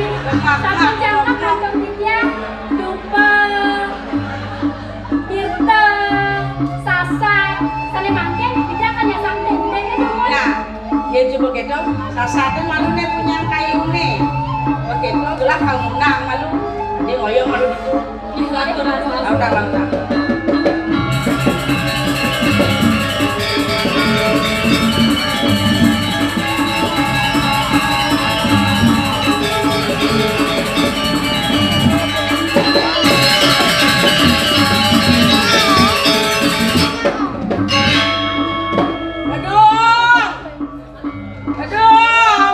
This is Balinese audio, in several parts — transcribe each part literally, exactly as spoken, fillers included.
Sampun jangkep nonton titiang, dupa, tirta, sasak, sané mangkin titiang kan nyasang déndéngé dumun. Nah, yén coba kéto, sasaté malu né punyan kayuné. Wah, kéto gelah kamu nak malu. Di ngoyong malu ditu. Ih, lantur, lantur, lantur. Lantur, lantur. Aduh. Aduh.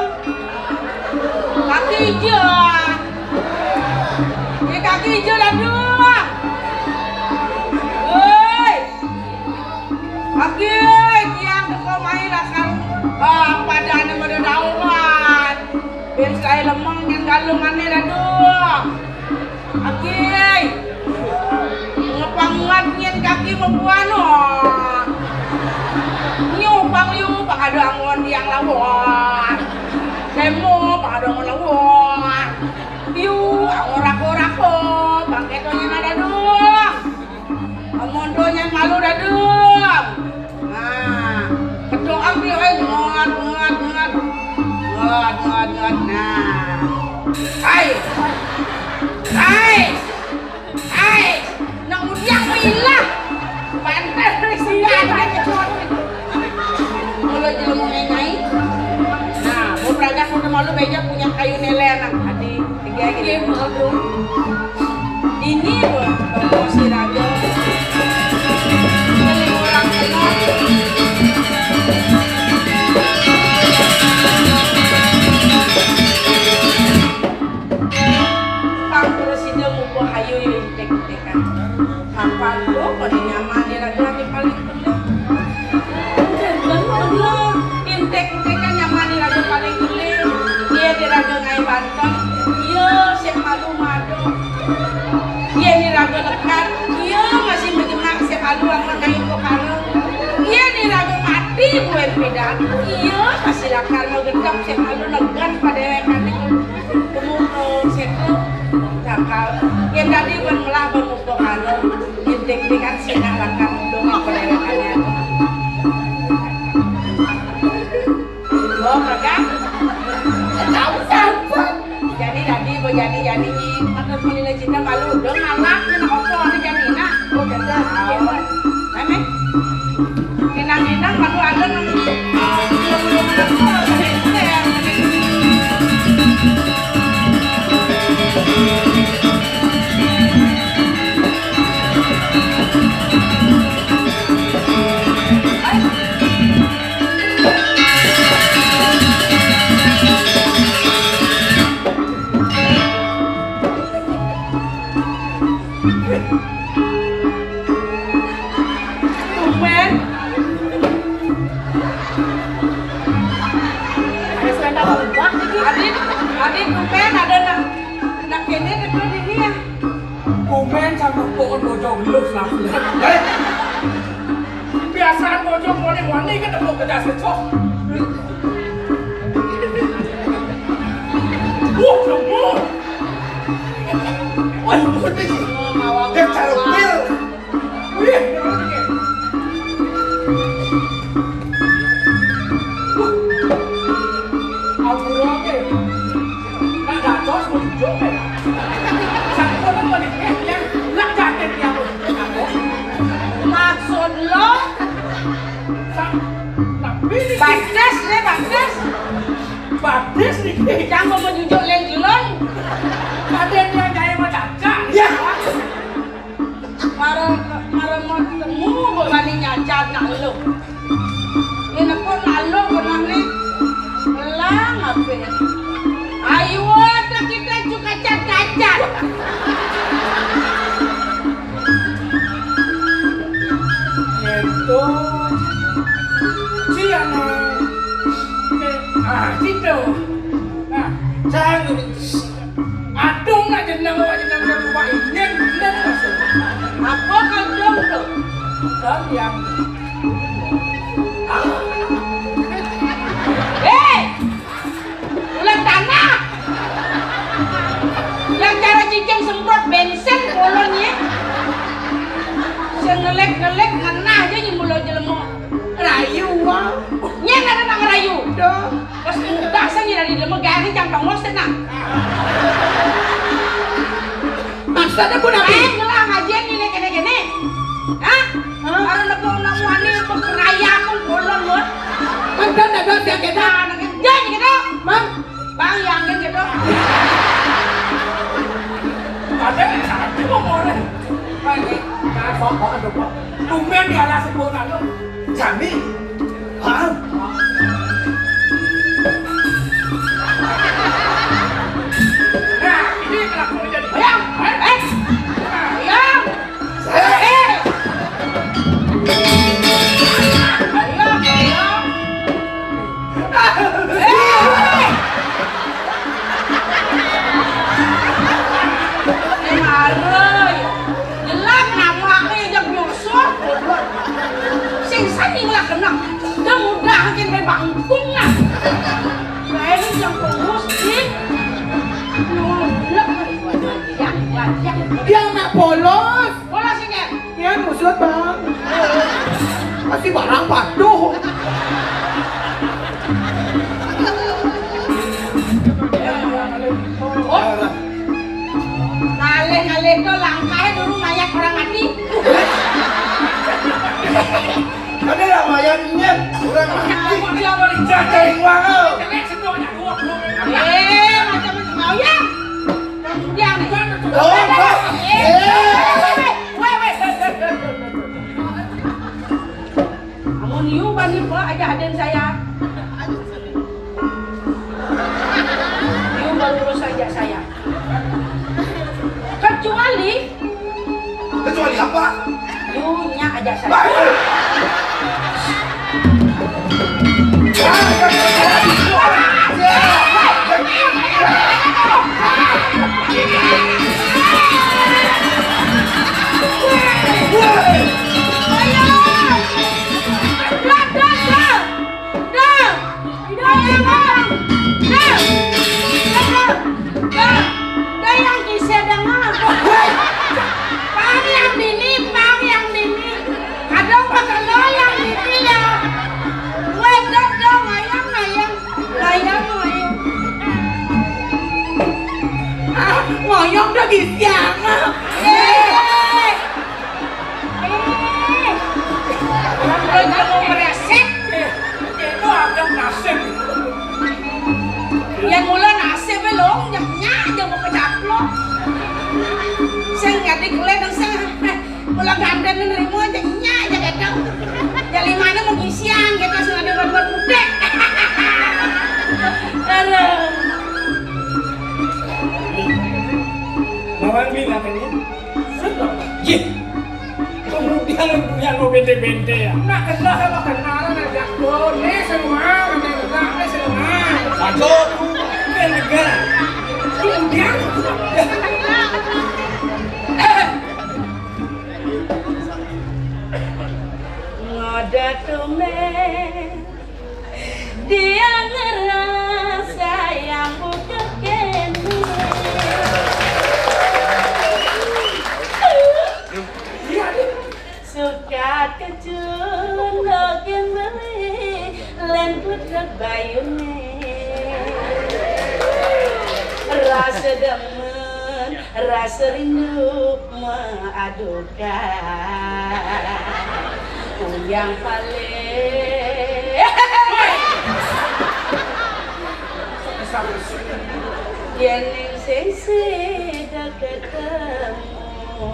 Kaki ijo. Ya, kaki ijo, aduh. Woi. Agi, tiang teka mai lakar, ah, padané pada dauhan. Bén selaé lemeng nyén galungané, aduh. Agi, ngepang ngat nyén kaki mabuana. Nyuh pang liu, pang ada angon tiang lawan. Semo, pang ada angon lawan. Liu, angon rako-rako, pang kéto nyén, aduh. Amun to nyén malu dadung. Nah, kedoang dia, eh, ngat, ngat, ngat. Ngat, ngat, ngat. Nah. Hai. Hai. Hai. Nak udiang milah. Pantes ni sih. Mula jelema ngai. Nah, mau beragak udah malu beja punyan kayu nélé anak. Adi. Tiga gini. Iya, maaf, Bro. Ini, Bro, promosi raga. Paling orang kenal. Pang terus ida muka hayu ya intek-intekan. Kapan lo pada nyaman di raga ati paling Intek-intekan nyaman di raga paling tuli. Iya di raga ngai banten. Iya sing malu madu. Iya di raga lekar. Iya masih majemak sing malu amun ngai pekara. Iya di raga mati buin pidan. Iya masih lakar magendep sing malu legan padéwékané. Temu, eh, sétra. Cakal. Yén dadi ban melah ban muka karo. Yén deg-degan sinah lakar mundung apa déwékané. Oh, kagak? Tahu, sampun. Jadi dadi, bo jadi, jadi, nyi. Atur melila cinta malu. Udah ngalak, nyenak opo, ada jadi, nak. Oh, kagak. Amin. Ngenang-ngenang malu ada nang. Tumben. Ada selendang ubah iki. Adit, Adit, tumben ada nak, nak kéné teko dini ya. Tumben sama pohon bojong lu lah. Eh? Biasaan bojong wani-wani kan tepuk kedas kecok. Wah, lembut. Wah, lembut iki. Dia cara pil. Wih, lembut iki. Wah. Ampun, oke. Nak dados muncul ya. Sampun menikah yang nak jaket yang dados. Maksud lo? Sa-, tapi ini bagus deh, bagus. Bagus nih. Jangan mau nyujuk leng-leng. Ada yang gaya macam ya. Mara, mara mau temu, mbok wani nyacat nak lu. Ini pun nak lu pernah nih. Melang apa ya? Ayo, ada kita juga cacat-cacat. Itu. Siapa? Ah, situ. Nah, jangan. Aduh, nak jeneng awak jeneng ke rumah ini, ini maksud. Apa kandung tu? Kandung. Ah. Eh! Ulah tanah. Bénsin bolonné. Sing ngelék-ngelék ngenah aja nyé mula jelema. Rayu, ah. Nyén ada nang rayu. Dah. Pas udah sing nyé dari jelema garing jang tongos tenang. Maksudnya pun apa? Eh, ngelah ngajian ini kéné-kéné. Hah? Hah? Ora nepu nang wani apa kerayang bolon, Bos. Kan ada sing kéné. Nah, nang kerja gitu. Mang, Bang, yang gitu. Ada yang satu mau orang. Nah, sok banget dong, Pak. Tumben ya, lah, sebutan lu. Jami. Hah? Nah, ini kelakuan jadi. Ayam, eh, eh. Ayam. Eh. Ayam, ayam. Eh. Ini marah, ya. Jelas namanya yang nyusut. Sing sani ngelak kena. Dia mudah makin bangkung, nah. Nah, ini yang pengurus, sih. Nolak. Yang, yang. Dia anak polos. Polos ini. Iya, ngusut, Bang. Pasti barang patuh. Oh. Ngalih-ngalih to langkahnya dulu mayat orang mati. Ada yang mayatnya orang mati. Jajain banget. Eh, macam-macam mau ya. Yang nih. Oh, oh. Eh, weh, weh. Amun yu bani ba aja aden saya. Yu balurus aja saya. Kecuali Kecuali apa? Yu nya aja saya. Dah, dah, dah. Dah, dah, dah. Dah, dah, dah. Dah, dah yang kisah dah ngapa? Pang yang dini, pang yang dini. Kadang pakai lo yang dini ya. Weh, dah, dah, mayang, mayang. Mayang, mayang. Ah, mayang dah kisah ngapa? Eh. Eh. Orang belum mau meresek. Eh, itu ada nasib. Yang mula nasib belum, yang nyak aja mau kecaplok. Sing ngadeg kulit, sing mula gandeng nerima aja nyak aja gitu. Jadi mana mau ngisian gitu, sing ada buat budek. Aduh. Mawang beli makannya. Sudah. Yeh. Kemudian punya lo bente-bente ya. Nak kenal sama kenalan aja. Tuh, ini semua, ini semua, ini semua. Satu. Ini negara. Kemudian. Ngoda tumen. Dia ngerasa yang bukan kene. Suka kecun dogen beli, len putrek bayune. Rasa demen, rasa rindu, maadukan. Uyang paling. Yen ning sing sida ketemu.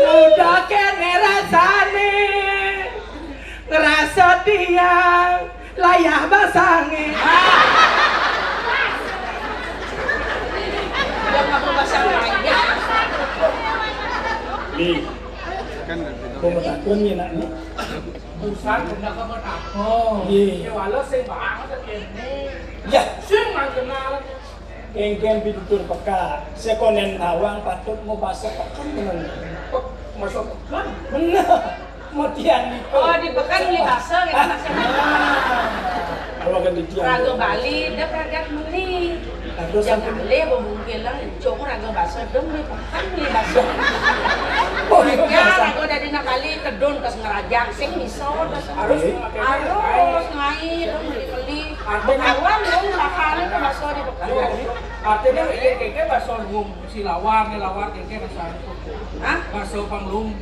Udah kene rasane. Ngerasa dia layah basange. Nih, mau takon nih, nak, nih. Busan, benda kamu takon. Iya. Ya, walau sing banget ini. Ya. Sing nggak kenal. Kengken pitutur peka, sekonen tawang patut mau bahasa peken dengan. Masuk peken? Bener. Mutian itu. Oh, di pekan beli bakso gitu maksudnya. Kalau Raga Bali, dep raga meli. Raga sampai alih bebungkil lah, cung raga baso, dong beli pakan beli baso. Oh, iya, ya, baso. Raga dadi nak Bali, tedun ke Sengerajang, sing miso, harus, harus ngai, dong beli-beli. Artinya, awal dong makan ke baso di Pekan. Artinya, iya, keke baso lum, silawar, ni lawar, keke baso. Hah? Baso panglum.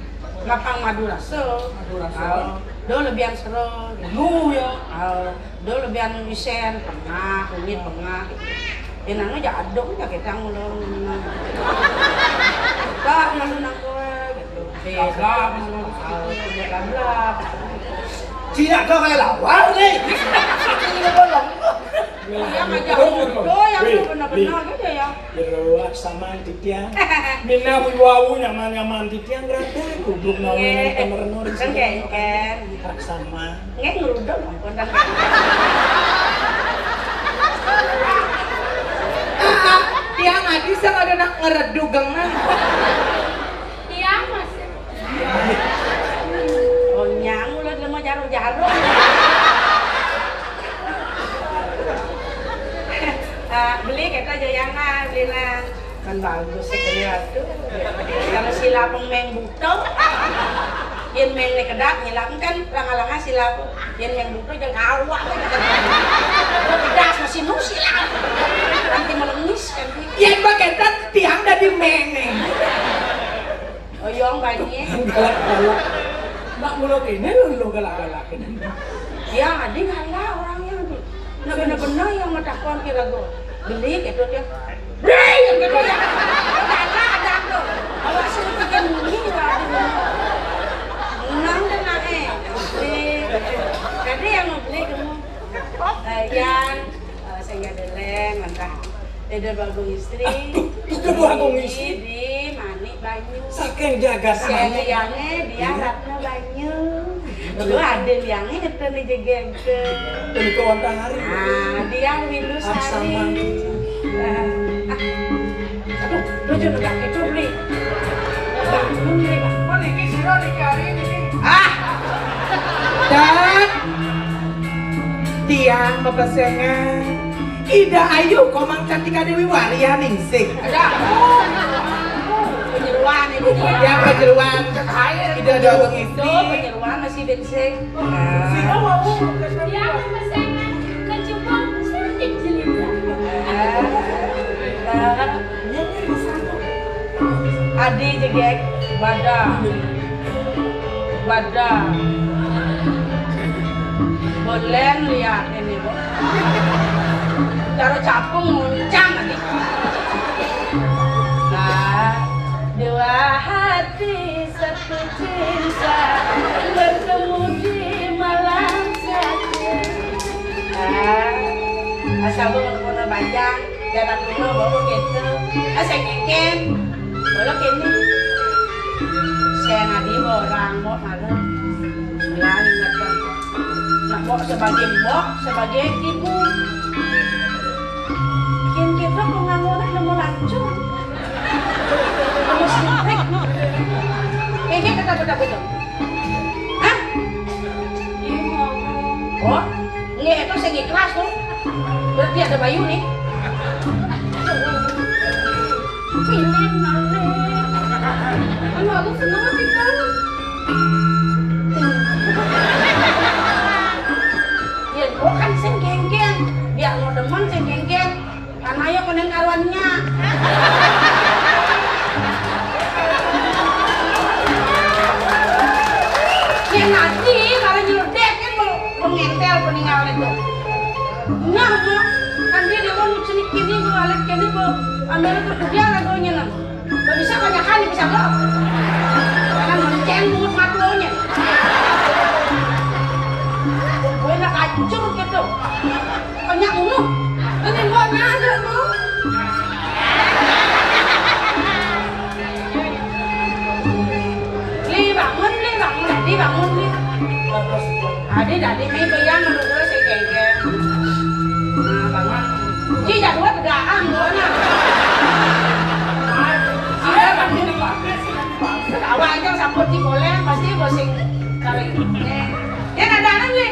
Lapang madu raso. Madu raso. Ah, do lebihan sero. Ulu ya. Ah, do lebihan isen, pengah, kunyit pengah. Ya nang aja aduk ya kita ngulur. Kak, malu nang kowe gitu. Beda. Ah, kunyit lablab. Cina kau kayak lawar nih. Ini bolong. Yang aja do yang benar-benar gitu ya. Jero aksama titiang. Minab wau nyaman-nyaman titiang rada kudu ngawen. Nggih. Temerno ring. Nggih, sini. Nggih. Aksama. Nggih, ngruduk ampun, kan. Tiang adi sing ada nak ngeredu gengan. Tiang masih. Oh, nyang ulah lemah jarum-jarum. Ah, beli kita jayangan, beli nang. Kan bagus sih kene atuh. Kalau silap meng buto. Yen meng ne kedap nyilap kan langa-langa silap. Yen meng buto jeng awak. Pedas masih nu silap. Nanti melemis kan. Yen bagetan tiang dadi meng. Oyong banyi. Galak-galak. Mak mula kene lho, lho galak-galak kene. Ya, adi galak orangnya. Nah, bener-bener yang matakon kira go. Beli gitu dia. Beli yang gitu dia. Galak ada tuh. Awak suruh bikin ini lah. Nang kena eh. Beli. Jadi yang mau beli kamu. Eh, Yan, eh, sehingga deleng, mantap. Ida Bagong Istri. Aduh, Ida Bagong Istri. Di Manik Banyu. Saking jagat. Siang Manik. Liange dia. Iya. Ratna Banyu. Aduh. Lu ada liange ngetun di jegeng ke. Ini kawan hari. Ah, dia Windu Sari. Aksama. Ah, ah. Aduh, lu jangan kaki tuh, Bli. Bangun, Bli, bangun. Mana ini sih, Ron, ini hari ini? Ah! Dan tiang mapesengan Ida Ayu, Komang Cantika Dewi Waria ningsih. Ada. Penyeruan ini. Ya, penyeruan. Ida Dawang Istri. Tuh, penyeruan masih bensing. Nah. Tiang mapesengan kecubung cantik jelita. Nah. Adi jegek, bada. Bada. Bolen lihat ini, Bu. Cara capung muncang adi. Nah, dua hati satu cinta bertemu di malam satu. Nah, asal Bu mau bajang. Jalan dulu, bawa gitu. Ah, saya kengken. Kalau kini, saya ngadi orang, mau malu. Lah, ingat kan. Nak mau sebagai mbok, sebagai ibu. Kini kita pengangunan nemu lancur. Nemu semprit. Kengken kata betul-betul. Hah? Oh, nggak, itu sing ikhlas tuh. Berarti ada bayu nih. Pilih malih. Anu, aku seneng sih, Kang. Ya, gua kan sing genggen. Biar lo demen sing genggen. Kan ayo konen karuannya. Ya nanti kalau nyuruh dek kan mau, mau ngentel peninggalan itu. Nah, nah, kan dia dia mau cenik kini, mau alit kini, mau ambil itu dia lagunya, nah. Gak bisa banyak kali bisa, bro. Karena menceng bungut matunya. Gue nak hancur gitu. Banyak mulu. Ini gua nyadar, bro. Li, bangun, Li, bangun, Adi, bangun, Li. Adi, Adi, Mei, bayang, lu terus, ya, kayak, kayak. Nah, bangun. Ji, jadwal pedagang, gua, nah. Iya, bangun. Awalnya sampun di boleh, pasti gua sing tarik. Nih. Dia ada anak, Li.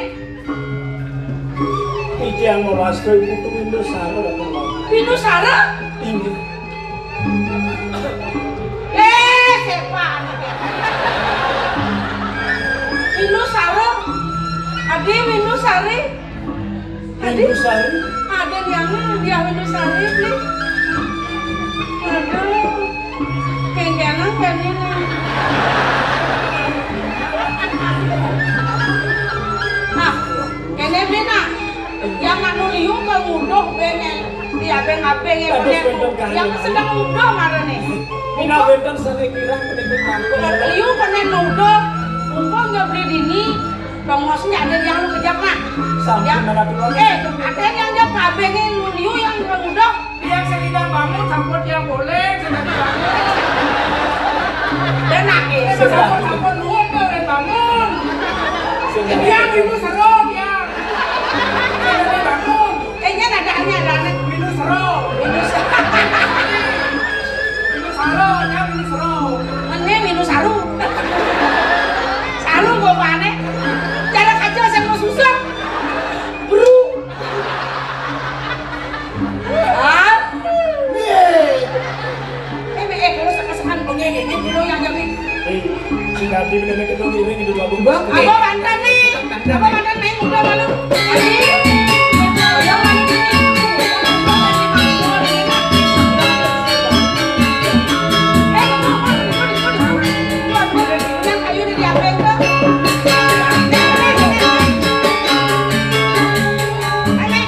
Ije Yang mawastu Ibu tu Windu Sara datang. Windu Sara? Ini. Eh, siapa? Windu Sara. Adi Windu Sari. Adi? Windu Sari? Ada yang dia Windu Sari, Bli. Aduh. Kengkenang kan ini. Ah, kene Bli, nah. Yang anu liu ke nguduh bene. Dia beng abeng ya. Aduh, kene. Benten kali. Yang sedang nguduh marane. Mina benten sane kirang penitip mangkok. Liu kene nguduh. Mumpung ya Bli dini. Tongosnya ada yang lu kejap, nak. Sampun. Yang, eh, ada yang dia pabengin lu liu yang nguduh. Yang sing idang bangun, sampun yang boleh, sing idang bangun. Dan nangis. Sampun, sampun, nuwun, Pak, dan bangun. Yang ibu seru, yang. Sing idang bangun. Eh, nya ada, nya ada, nya. Minus seru. Minus. Minus seru, yang minus seru. Mene minus saru. Saru kok aneh. Cara kaca sing mau susah. Bro. Ah. Eh, eh, kalau sekesekan begini, ini dulu yang jadi. Eh, si Nabi bener-bener ketemu ini, ini dulu aku. Bang, apa mantan nih? Apa mantan nih? Udah malu. Ayo. Ayo, malu. Eh, ayo, udah diapain tuh? Ayo.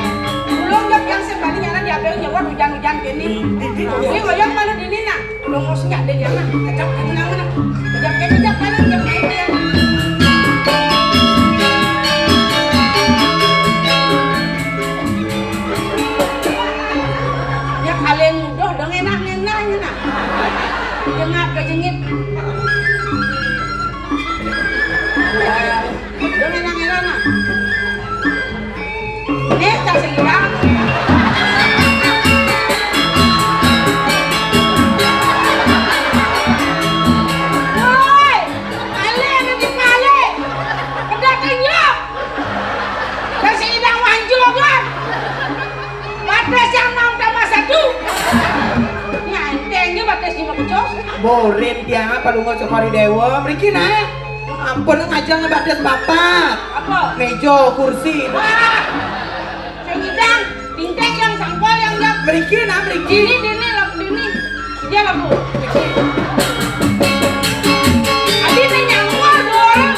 Belum, Dok, yang sebanding anak diambil nyawa hujan-hujan gini. Ini ngoyong malu dini, nak. Belum mau senyap deh, dia, nak. Kejap, kejap, kejap, kejap, kejap, kejap, kejap, kejap, kejap. Ya, kalian mudah dong, enak, enak, enak. Jengap, jengit. Ya. Lu ngenang-ngenang, ah. Nih, tas hilang. Woi, kali ada di kali. Udah kenyap. Tas hilang manjogan. Batis yang enam tambah satu. Nyantengnya batis lima pecos. Borin tiang apa lu ngocok hari dewa? Mriki, nah. Ampun, ngajeng ngebatis papat. Apa? Meja, kursi. Wah. Sing idang, binteng yang sangkol yang jam. Mriki, nah, mriki. Dini, dini, lap dini. Dia labu. Adi teh nyangkol, dong.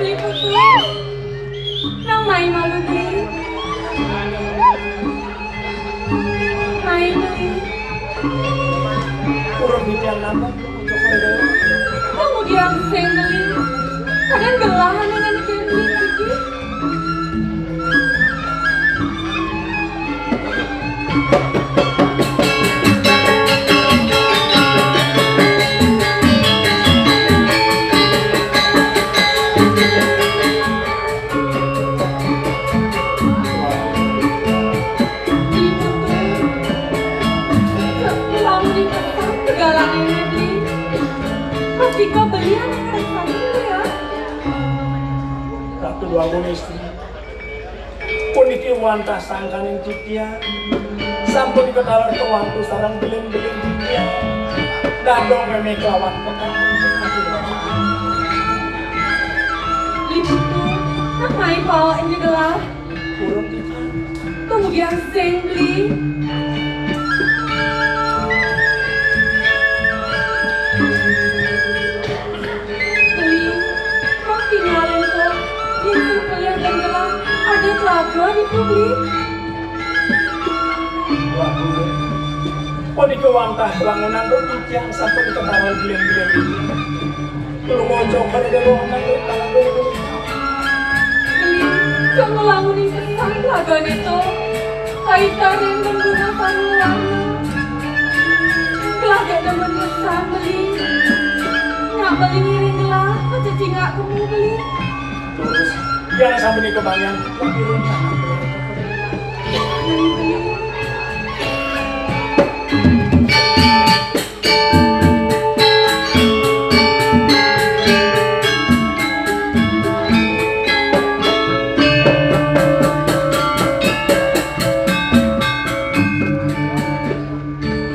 Beli putu. Nang mai malu, Beli. Mai, Beli. Urung bicara apa? Kamu diam sing, Beli. Kadang gelahan dengan Beli lagi. Lamun dipesang segala ini, Beli. Masih kau belian yang ada satu ya? Ratu Agung Istri. Puniki wantah sangkaning titiang. Sampun ketaler kewantu sareng bilin-bilin titiang. Dadong meme kelawan petang. Ibu tu, nak mai bawa ini gelah. Urung titiang. Tunggu yang sing, Beli. Beli, kok tinggalin kok? Yen sing beli yang gelah, ada telaga di beli. Waduh. Kok dikewantah bangunan kok titiang sampun ketaran bilen-bilen ini. Lu mojok pada dia bawa nang lu tangan lu. Beli, kok ngelanguni pesan telaga itu? Kaitane menggunakan warna. Kelagak demen pesan, Beli. Nya Beli ngiring gelah, pececingak kemu beli. Terus, jangan sampai nih kebanyakan. Beli, beli.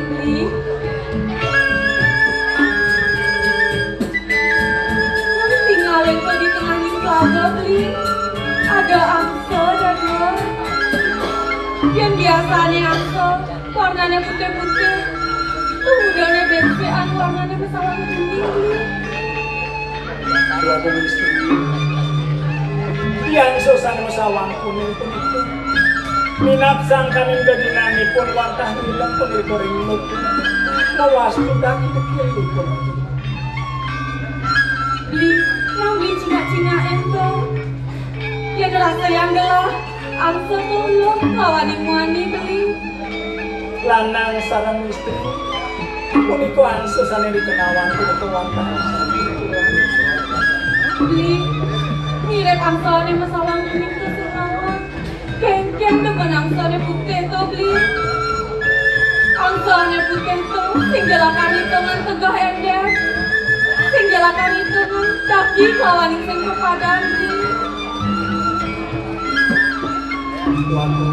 Beli. Kamu tinggalin kok di tengah telaga, Beli. Ada angsa, dadua. Yang biasanya angsa, warnanya putih-putih. Tuh, mudanya bensekan, warnanya mesawang kuning, Beli. Dua puluh istri. Yang susah mesawang kuning pun itu. Minab sangkaning geginanipun wantah nilem pun ikoring nuku. Nawastu daki dekil pun. Beli, nang beli cingak-cingak ento. Yang rasa yang gelah, angsa tuh loh, lawaning muani beli. Lanang sareng istri punika angsa sane dikenawan punika wantah. Beli, mirip angsane mesawang kuning kesengawan. Kengken demen angsane putih to, Beli. Angsane putih to, sing jelakan hitungan tegah endek. Sing jelakan hitungan daki kawaning sing kepadan, Beli. Tuanku,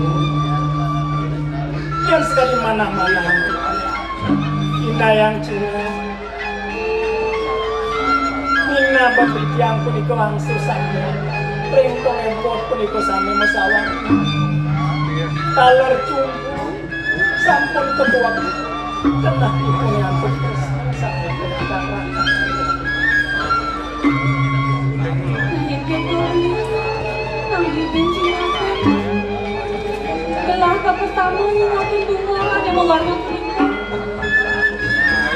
yang sekali manah-manah. Indah yang cina. Mina bab titiang punika wangsul sami. Ring pangemput punika sami masawang. Taler cumpu sampun kebuak. Kenah ipun nyampun tresna sami. Nah, yang ketuanya, nang bibin cingakan. Gelah kapertama nyingakin bunga ada mawarna kuning.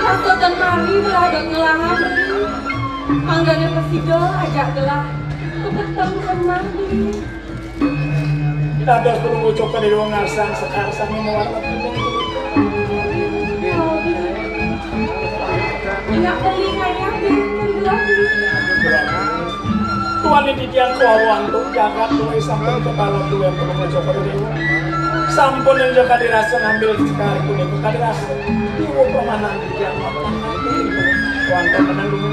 Rasa ten mari belaga ngelahan beli. Manggane prasida ajak gelah. Kepeteng tenang beli. Dados perunggu cokor di ruang ngarsang sekar sami mawarna kuning. Ingat beli ngayah beli gelah beli. Tuan ini tiang kawaru antuk jagat duwe sampun kepala duwe perunggu cokor di ruang. Sampun enjak kadirasa ngambil sekar kuning kadirasa. Ibu pemanan tiang makan. Wonten menang dulu.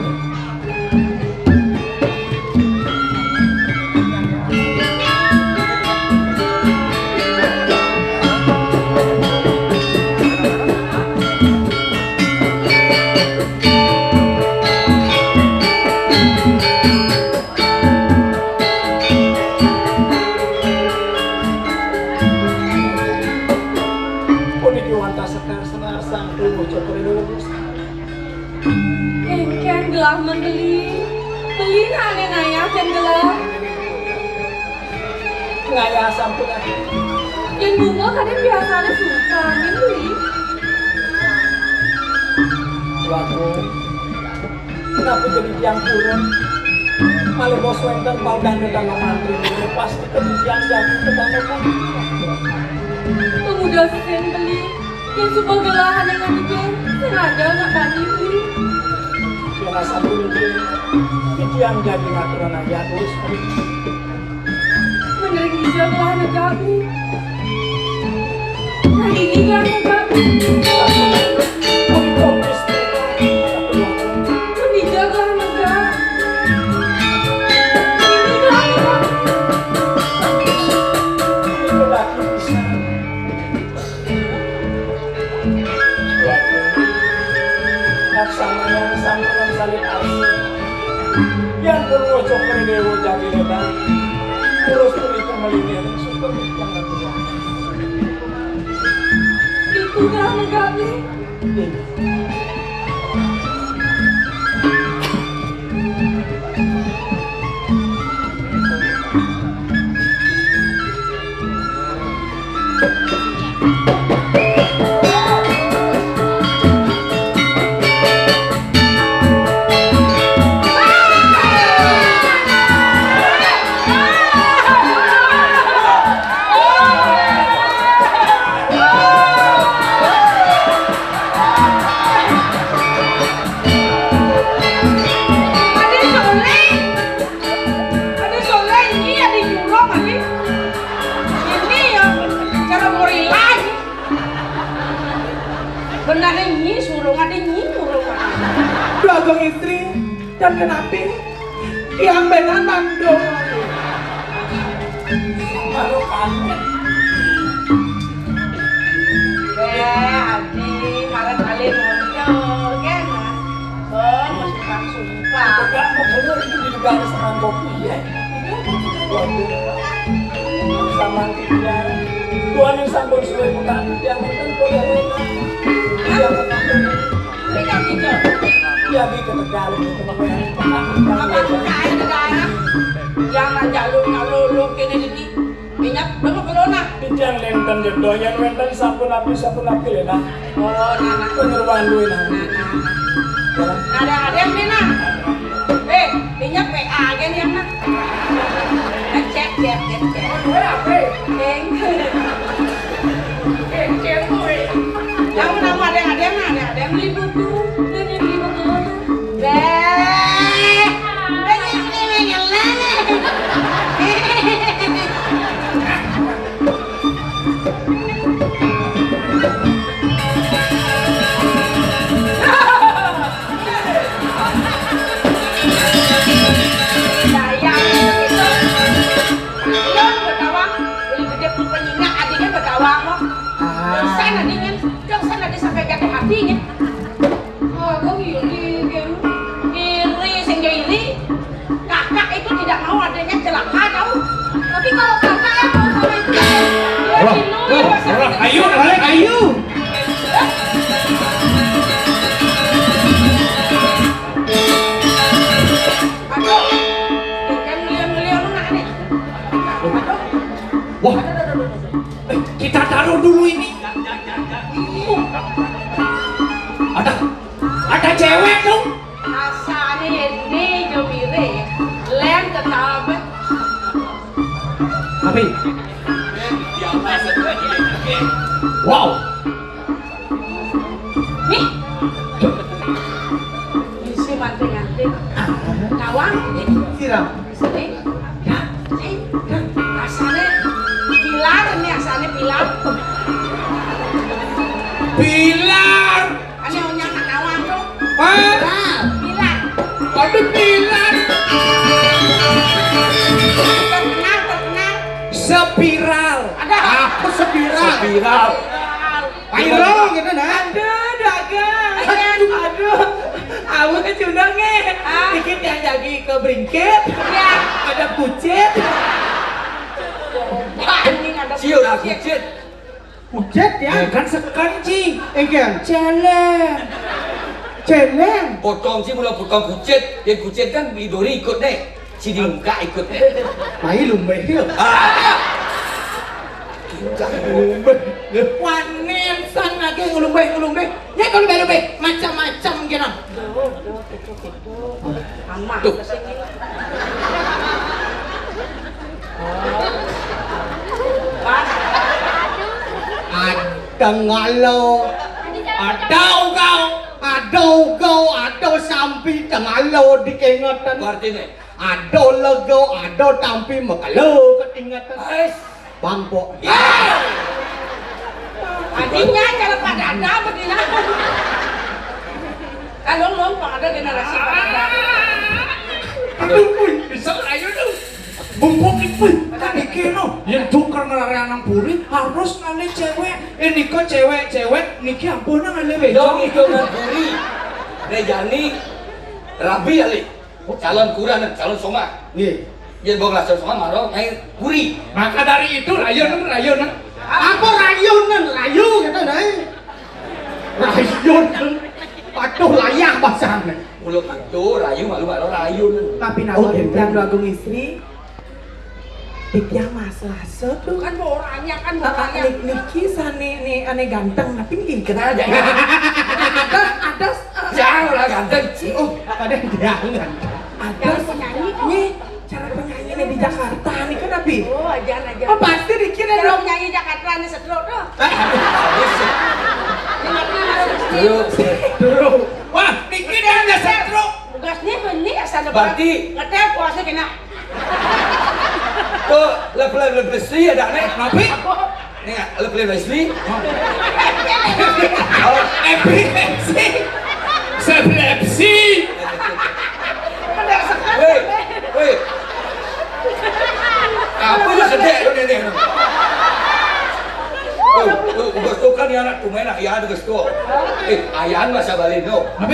Puniki wantah sekar senar sang tubuh cokor ini. Engken gelah men beli. Beli nane ngayah ken gelah. Ngayah sampun ati. Yen bunga kadang biasane suka angin beli. Waduh. Kenapa jadi tiang purun? Malih bos wenten pau dana dalam mantri. Pasti ke tiang jadi kebangetan. Pemuda sen beli. Yen suba gelah ane nganike, sing ada anak bani kuwi. Yen asal puniki, titiang jagi ngaturan ayat wis. Mending ija gelah negak kuwi. Nah, ini gelah negak kuwi. Mending ija gelah negak. Ini gelah negak kuwi. Laksamana sampun salib asih. Yan purwa cokre dewa jati lebar. Terus punika melingkir super yang kedua. Itu dah negaknya. Bang Istri, dan kenapi yang benar mandul. Baru kaget. Eh, Adi, kalian kali muncul, kan? Oh, masuk langsung. Wah. Enggak, mau bener itu di negara sekarang kopi, ya. Waduh. Sama dia. Tuhan yang sampun suwe bukan yang penting boleh. Yang penting. Ini kan gitu. Ya, gitu, ke dalam itu, Pak. Apa buka air ke dalam? Jangan jalur, jalur, lu kene ini. Minyak, lu mau ke lona? Titiang nénten ya doyan wénten sapunapi, sapunapi lé, Nak. Oh, nah, nah. Penyeruan duit, Nak. Nah, nah, nah. Ada, ada yang nih, nah. Eh, minyak P A aja nih, yang nah. Eh, cek, cek, cek, cek. Eng. Eng, cek, gue. Kamu, kamu ada, ada yang, ada, ada yang beli buku. Ada yang beli buku. Beh. Beh, ini, ini, ini, ini. Dayang itu. Belum bertawang, lebih gede pun penyinya adiknya bertawang kok. Ah. Dosa adiknya, dosa nanti sampai jatuh hatinya. Oh, gue iri, kan? Iri, sehingga iri. Kakak itu tidak mau adiknya celaka, tahu? Tapi kalau kakak yang mau sama itu, dia Wah, dulu wah, yang wah, ayo, balik, ayo. Aduh, yang ngeliat-ngeliat lu nak nih. Aduh. Wah. Aduh, aduh, aduh, aduh. Eh, kita taruh dulu ini. Ada, ada cewek dong. Asane ini jomire. Lem tetap. Tapi. Wow. Nih. Isi manting-manting. Nawang, nih. Siram. Sini. Ya, sini. Asane pilar, ini asane pilar. Pilar. Ane onya nawang tuh. Hah? Pilar. Pilar. Ada pilar. Terkenal, terkenal. Spiral. Ada. Apa spiral? Spiral. Spiral. Viral gitu, nah. Aduh, dagang. Aduh. Aduh. Awet cundang, eh. Ah. Dikit yang jadi ke bringkit. Iya. Ada kucit. Wah, ini ada Ciu, kucit. Kucit. Kucit, ya? Eh, kan sekan, Ci. Engke. Celeng. Celeng. Potong, Ci, mula potong kucit. Yang kucit kan beli dori ikut, nih. Sini muka ikut. Mai lumbe. Ah. Wan Nelson lagi ngelumbe, ngelumbe. Ya kalau lumbe, lumbe, macam-macam kira. Amah. Tuh. Ada ngalo. Ada ugau. Ada ugau, ada sampi tengalo dikengetan. Artinya? Ada lego, ada tampi mekelo ketingetan. Ais. Bangkok. Ya. Artinya cara pada ada begini. Kalau lo pada generasi pada ada. Aduh, wih, bisa ayo dong. Bungkuk iki, kan iki no. Yen tuker ngelarang nang puri harus ngalih cewek. Eh, niko cewek-cewek niki ampun ngalih wedok. Dong itu nang puri. Rejani rabi kali. Calon kuran, calon soma. Nggih. Yen wong lajeng soma maro ngai kuri. Maka dari itu rayunan, rayunan. Apa rayunan? Rayu gitu, Nay. Rayunan. Patuh layah basane. Mula gitu, rayu malu maro rayunan. Tapi nawa Oh, gitu. Yang Agung Istri. Titiang Mas Laso tuh. Kan orangnya kan Ah, ah, orangnya. Nik-, niki sane ne ane ganteng, tapi nggih kenal aja. Ada, ada, eh, Jangan orang ganteng, Ci. Oh, pada jangan. Ada Cara penyanyi. Nih, cara penyanyi di Jakarta nih kan, Abi? Oh, aja, aja. Oh, pasti dikira Cara dong. Penyanyi Jakarta nih setruk tuh. Eh, Dengarnya harus Dulu, dulu. Wah, niki dia ada setruk. Tugasnya ini asal Berarti ngetel puasa kena. Tuh, level-level Leslie ada nih. Tapi Nih, level Leslie. Oh, epilepsi. Epilepsi. Oh, oh, geus tuh kan ya anak tuh main ayaan geus tuh. Eh, ayaan bahasa Bali no. Apa?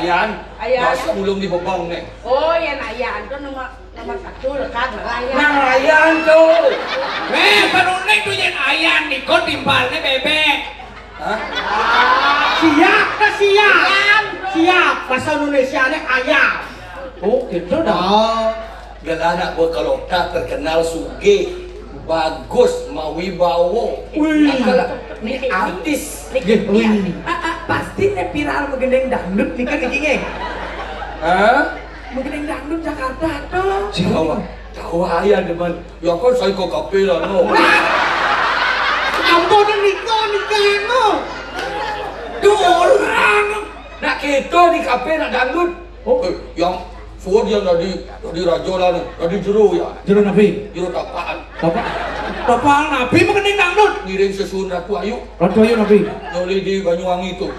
Ayaan. Ayaan. Bahasa belum dibebang nih. Oh, ya, nah, ayaan tuh nomor, nomor satu lekat ayaan. Nah, ayaan tuh. Eh, baru nih tuh yang ayaan nih kok timbalnya bebek. Hah? Siap, dah siap. Siap. Bahasa Indonesia nih ayam. Oh, gitu dah. Oh, gelah anak buah Kalota terkenal sugih, bagus, mawibawa. Wih. Akal, ini artis. Nggih, wih. Ah, ah, pasti nih viral magendeng dangdut nih kan, niki, nggih. Hah? Magendeng dangdut Jakarta tuh. Tahu, tahu aja, teman. Ya kan saya ke kafe lah, no. Ampun, nika, nika, no. Duh, orang. Nak kita di kafe, nak dangdut. Oh. Eh, yang suruh dia tadi, tadi raja lah nih, tadi jero ya. Jero napi? Jero tapaan. Tapaan? Tapaan napi magendeng dangdut? Ngiring sesuhun Ratu Ayu. Ratu Ayu napi? Nyoli di Banyuwangi tuh.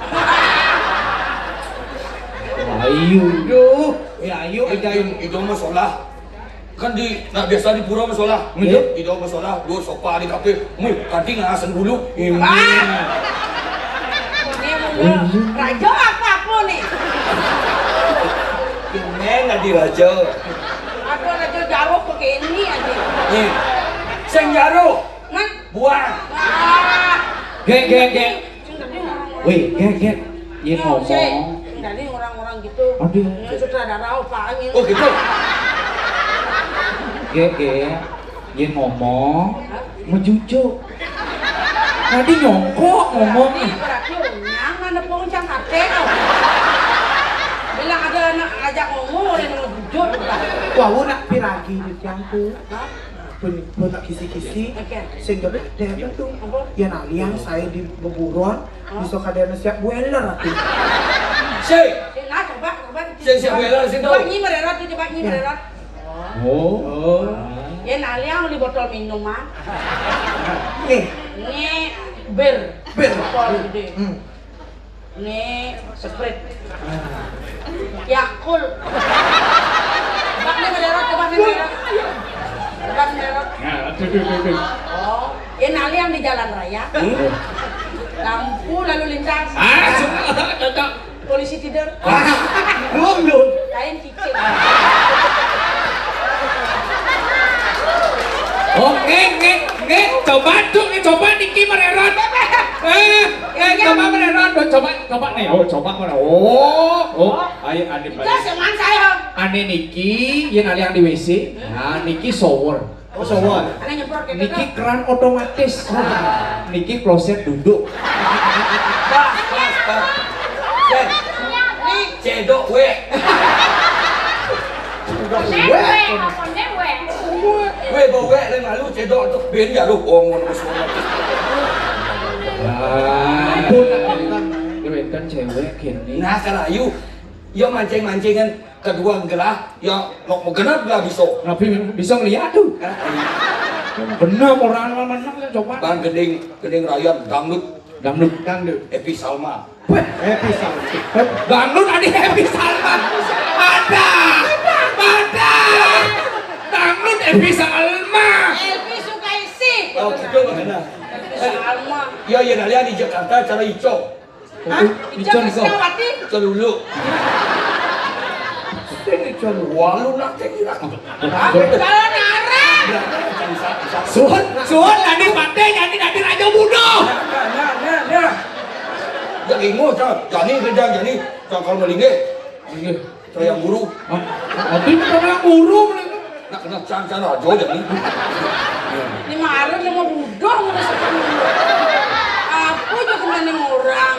Ayu. Duh, ya ayu aja. Itu, itu mah solah. Kan di, nah, biasa di pura mah solah. Iya. Di dalam mah solah, dua sofa di kafe. Mih, kanti ngasen dulu. Ini. Ah! Ini mau raja apa, apa nih? Ini nggak di raja. Aku raja jauh begini aja. Nih, sing jauh. Nah. Buang. Ah. Gek, gek, gek. Wih, gek, gek. Iya, ngomong. Dari orang-orang gitu. Aduh. Ini sutradara apa angin. Oh, gitu. Gek, gek. Iya, ngomong. Hah? Mencucuk. Tadi nyongkok ngomong. Ini berarti orang nggak nepung cang hati, oh. Bilang ada anak ajak ngomong, orang yang jujur. Wah, nak piragi di tiang tuh. Hah? Pun, pun tak kisi-kisi, oke, sing gak ada tuh. Apa? Ya, nah, liang saya di beburon, bisa kadang siap boiler aku. Si. Si, nah, coba, coba. Si, siap boiler, si, coba tuh. Nyi mererot, coba nyi mererot. Oh. Oh. Ya, nah, liang di botol minum, ah. Nih. Ini bir. Bir. Botol gede. Hmm. Ini Sprite. Yakult. Coba nih, mererot, coba nih, mererot. Coba nih, mererot. Nah, aduh, aduh, aduh, aduh. Oh, ini yang di jalan raya. Hmm? Lampu lalu lintas. Ah, cocok. Polisi tidur. Ah, belum, belum. Lain cicing. Oh, nggih, nggih, nggih. Coba tuh, nggih, coba niki mererot. Eh, eh, coba mererot. Coba, coba nih. Oh, coba mana? Oh, oh. Ayo, ane balik. Itu seman saya. Ane niki, yen ane yang di W C. Nah, niki shower. Oh, shower. Ane nyemprot gitu. Niki keran otomatis. Niki kloset duduk. Pas, pas, pas. Cek. Nih. Cedok, wek. Wek, wek. Weh, bawa wek, lain malu, cedok tuh. Ben ya lu, oh, ngono, ngono. Ampun, wenten, wenten cewek gini. Nah, kalau ayu, ya mancing-mancingan kedua gelah, ya mau genep gelah bisa. Tapi bisa ngeliat tuh. Hah? Bener, orang mana coba. Bang Gending, Gending Ryan, dangdut. Dangdut. Dangdut. Epi Salma. Weh, Happy Salma. Dangdut ada Happy Salma. Ada. Ada. Dangdut Happy Salma. Elvi Sukaisi. Oh, gitu, Bang. Happy Salma. Ya, ya, kalian di Jakarta cara ico. Hah? Ico Ico, Ico. Ico dulu. Sing Ico dulu. Walu nak cek ilang. Jalan arah. Suhun, suhun, tadi pate, jadi tadi raja budo. Nah, nah, nah, nah. Jadi ingus, Cang. Jani kerja, Jani. Cang kalau melinggih. Melinggih. Saya yang guru. Hah? Nanti kita yang guru, melinggih. Nak kena Cang, Cang raja, Jani. Ini mah harus yang mau budo, mau sepuluh. Apa aja kena nih orang.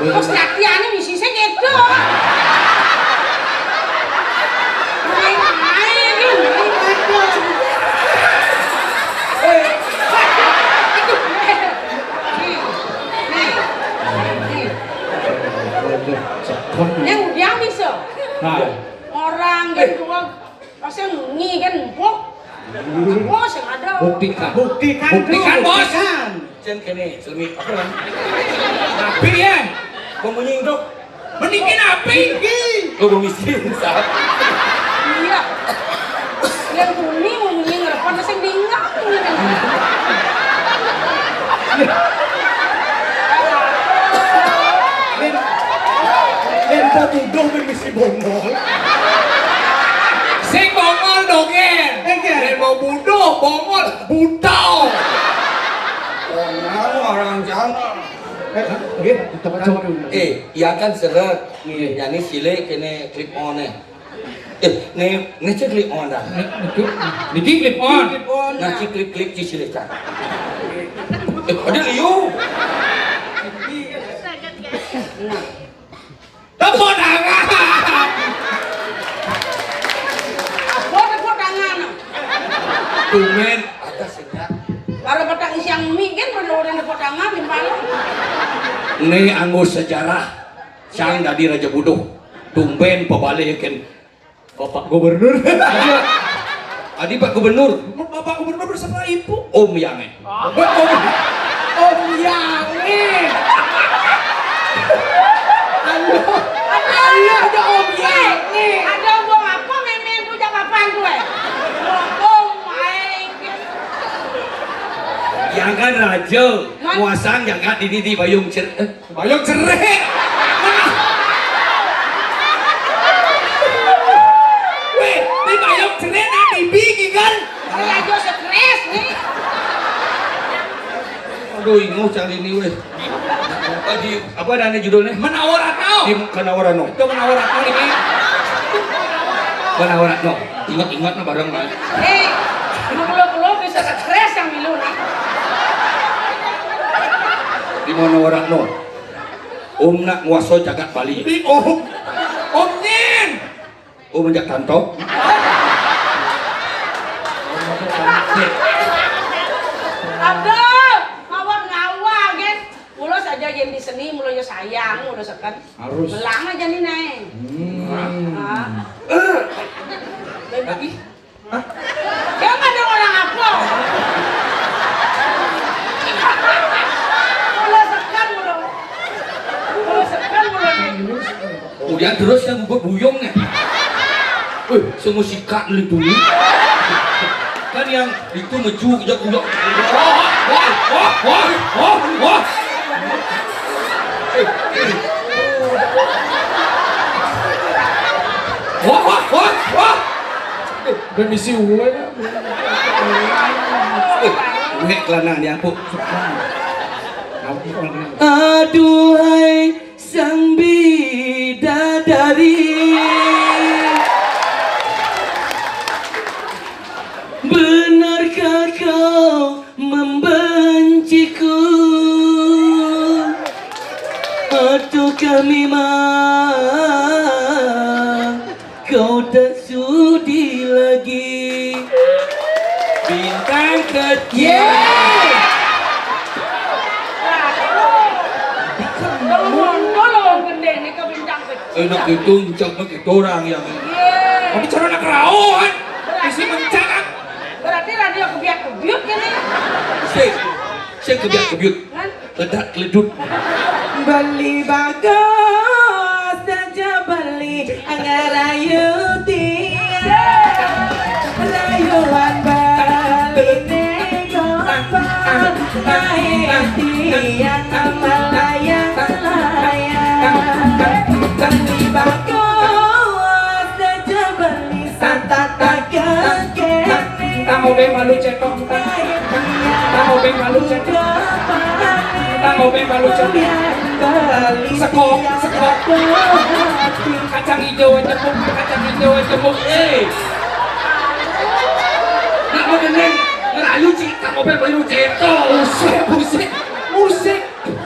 Terus latihannya misi saya gitu. Main-main, main-main. Yang udah bisa. Nah. Orang gitu, pasti ngi kan empuk. Bos yang ada. Buktikan. Buktikan, Bro, buktikan, Bos. Buktikan. Cen kene, selemi apa kan? Tapi ya. Pemunyi itu. Mendingin api. Lo belum miskin, saat. Iya. Yang bumi mau munyi. Ana sing bingung. Yen, yen tak tuduh ben mesti bongol. Sing bongol dong, Gen. Gen. Yen mau buduh, bongol, buta. Orang, orang jangan. Eh, nggih, coba, coba. Eh, iya kan seret. Nggih. Yani silik kene clip on e. Eh, ne, ne cek clip on dah. Niki, niki clip on. Nah, ci clip-clip ci silik cak. Eh, ada liu. Tepuk tangan. Apa tepuk tangan? Tumben, ada sing. Kalau petang siang mie kan bener-bener tepuk tangan di malam. Ne anggo sejarah, sang dadi raja buduh. Tumben pabale kan Bapak Gubernur. Adi Pak Gubernur. Bapak Gubernur beserta Ibu. Om Yange. Om, Om Yange. Aduh, aduh, ada Om Yange. Ada Om apa, memang punya kapan gue? Om Aing. Yang kan raja, muasang yang kan di, di, di Bayung Cer-, eh, Bayung Cerik. Weh, di Bayung Cerik nak bibi kan? Saya aja stres nih. Aduh, inguh cari ini weh. Apa di, apa ada nih judulnya? Menawa Ratno. Di Menawa Ratno. Itu Menawa Ratno ini. Menawa Ratno. Ingat-ingat nah bareng kan. Eh, lu bisa stres yang milu nih. Di Menawa Ratno. Om nak nguaso jagat Bali. Di Om. Om Nyin. Om jak tanto. Aduh, ngawak-ngawak, guys. Mula saja yang di seni, mula ya sayang, mula seken. Harus. Belang aja nih, Neng. Hmm. Ah. Lagi? Hah? Dia kan ada orang apa? Mula sekan, mula. Mula sekan, mula nih. Kemudian terus yang buat buyung nih. Wih, semua sikat lu dulu. Kan yang itu mecu aja kuyok. Wah, wah, wah, wah, wah, wah. Wah, wah, wah, wah. Permisi, woi. Wih, kelana ni aku. Aduhai sang bidadari, benarkah kau membenciku? Ataukah memang kau tak sudi lagi? Bintang kecil. Yeay. Tolong, tolong, gendeng ni ke bintang kecil. Enak itu, encak nak itu orang yang. Yeay. Tapi cara nak kerauhan. Isi mencak. Berarti radio kebiak-kebiut ini. Sik, sik kebiak-kebiut. Kan? Ledak keledut. Beli bagus saja beli ngerayu dia. Rayuan beli negopar. Naik tiang melayang-layang. Beli bagus saja beli. Tang obeng malu cetok, tang. Tang obeng malu cetok. Tang obeng malu cetok. Sekok, sekok. Kacang hijau aja, Bu. Kacang hijau aja, Bu. Eh. Nak mau dengerin ngerayu, Ci? Tang obeng malu cetok. Musik, musik, musik.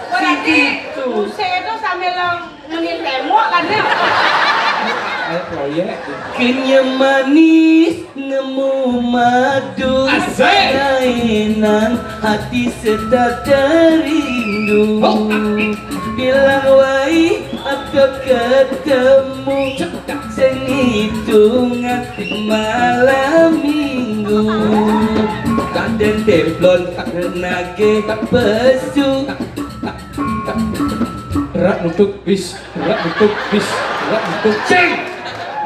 Berarti musik itu sambil lo Ngenin tembok kan ya? Ayo proyek. Kenyam manis nemu madu. Asik. Nainan hati sedap terindu. Oh, ah, eh. Bilang wai aku ketemu. Cedak. Sengitungan malam minggu. Kaden teflon tak nage tak pesu. Rak nutup bis, rak nutup bis, rak nutup. Cing!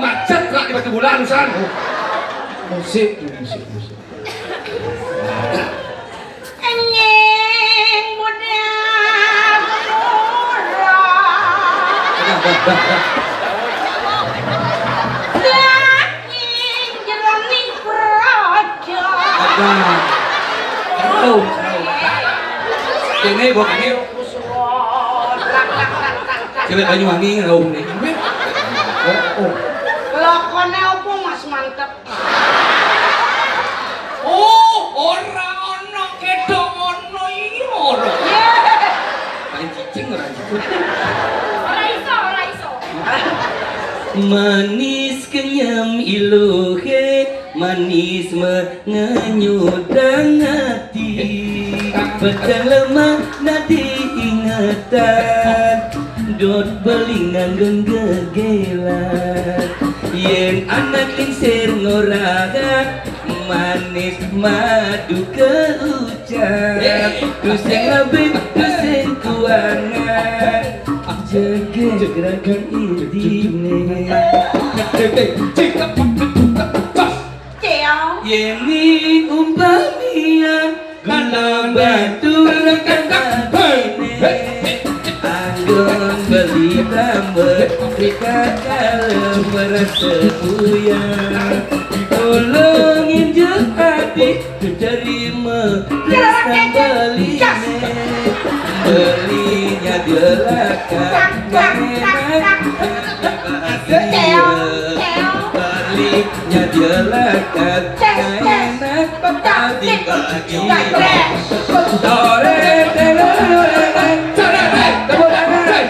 Macet rak di Batu Bulan, San. Oh. Musik, musik, musik. Enying budal murah. Dah, dah, dah, dah. Daging jeroning praja. Dah. Tahu, tahu. Ini, Bu, ini. Cewek Banyuwangi, tahu ini. Oh, oh. Lakone opo, Mas, mantep? Oh, ora ana, ketok ana iki ora. Paling cicing ora gitu. Ora iso, ora iso. Manis kenyam iluhe, manis mengenyudang hati. Petang lemah nadi ingetan, dot belingan genggegelan. Yen anak lingsir ngoraga, manis madu keucap. Tusing lebih, tusing kuangan, jegeg ragan idine. Ceo. Yeni umpamian gula batu rekan atine, anggon beli tambah, rika kalem merasa buya. Tulung injek hati, terima rasa beline. Belinya delakan, enak. Ceo, ceo. Belinya delakan, enak. Tadi pagi. Tore, tore, tore, tore. Tepuk tangan.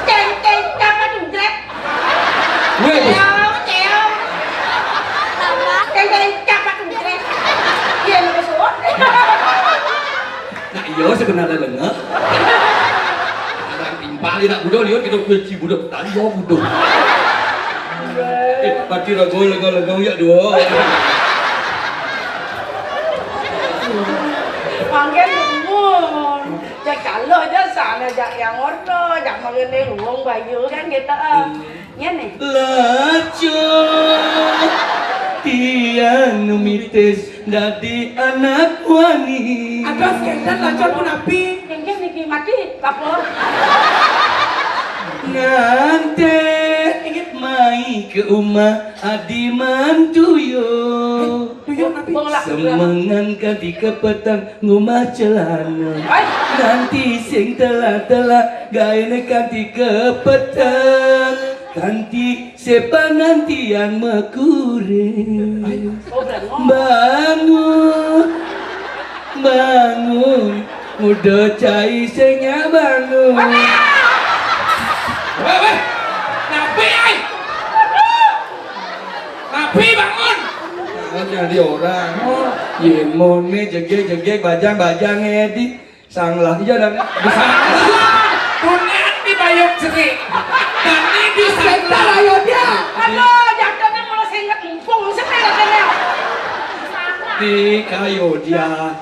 Ceng, ceng, capa dungkret? Weh. Ceo, ceo. Ceng, ceng, capa dungkret? Iya, lu kesuwun. Nah, iya, sebenarnya lenga. Orang timpal, nak budo, lihat kita kunci budo. Tadi ya budo. Eh, pati rago, lega, lega, ya dua. Mangke nuwun. Cek kalo aja sana jak yang orno, jak mangene luwung bayu kan gitu, eh. Ngene. Lajo tiang mitis dadi anak wani. Aduh, sekedar lajo punapi. Kengken niki mati, kapur. Ngante mai ke umah adi mantuyo. Tuyul napi? Wong lak. Semengan kanti kepeteng ngumah celana. Hai. Nanti sing telah-telah gaene kanti kepeteng. Kanti sepanantian mekure. Oh, berarti ngomong. Bangun. Bangun. Udah cai sing nyak bangun. Weh, weh. Napi, ai? Napi bangun? Bangun jadi orang. Oh, yen mone jegeg-jegeg, bajang-bajang, edi. Sanglah, iya, dan. Bisa. Kuning di bayung cerik. Dani di sanglah. Ayo dia. Aduh, jatuhnya mulai seinget empung, setel rasanya. Di kayu dia.